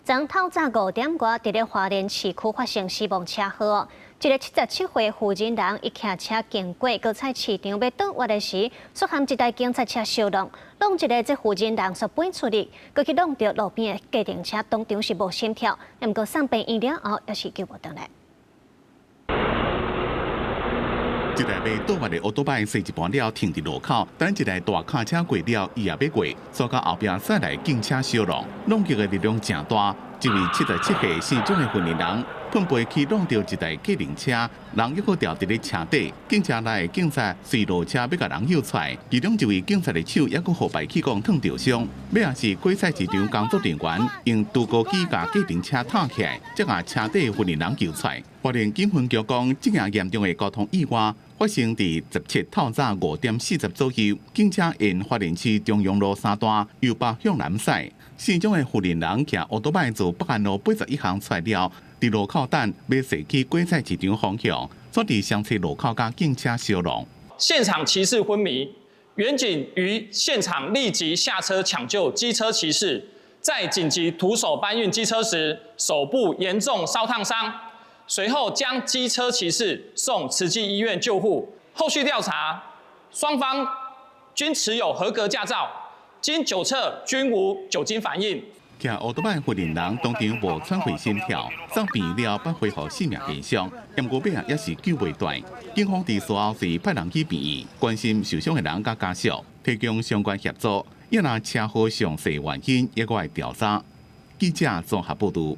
昨透早5點外，佇咧花蓮市區發生死亡車禍。一个77歲婦人人，伊騎車經過果菜市場欲倒彎的時，煞予一台警察車相挵，挵一个這婦人人煞飛出去，閣去挵著路邊的計程車，當場是無心跳，毋過送病院了後，也是救無轉來。一台欲倒彎的歐多拜駛一半了，停佇路口，等一台大卡車過了，伊也欲過，煞佮後壁駛來警車相挵，挵擊的力量誠大，一位77歲姓鍾的婦人，噴飛去挵著一台計程車，人猶閣牢佇咧車底，警車內的警察隨落車欲共人救出來，其中一位警察的手猶閣予排氣管燙著傷，尾仔是果菜市場工作人員用鋤高機共計程車推起來，才共車底婦人人救出來。花蓮警分局講，這件嚴重的交通意外發生佇17透早5點40左右，警車沿花蓮市中央路三段由北向南駛，姓鍾的婦人人騎歐多拜自北安路81巷出來了，佇路口等欲駛去果菜市場方向，煞佇雙溪路口佮警車相挵。現場騎士昏迷，員警於現場立即下車搶救機車騎士，在緊急徒手搬運機車時，手部嚴重燒燙傷。隨後將機車騎士送慈濟醫院救護。後續調查，雙方均持有合格駕照，經酒測均無酒精反應。騎歐多拜婦人人當場無喘氣心跳，送病院了後恢復生命現象，毋過尾仔也是救袂轉。警方佇事後是派人去病院關心受傷的人佮家屬，提供相關協助。抑若車禍詳細原因，猶閣會調查。記者綜合報導。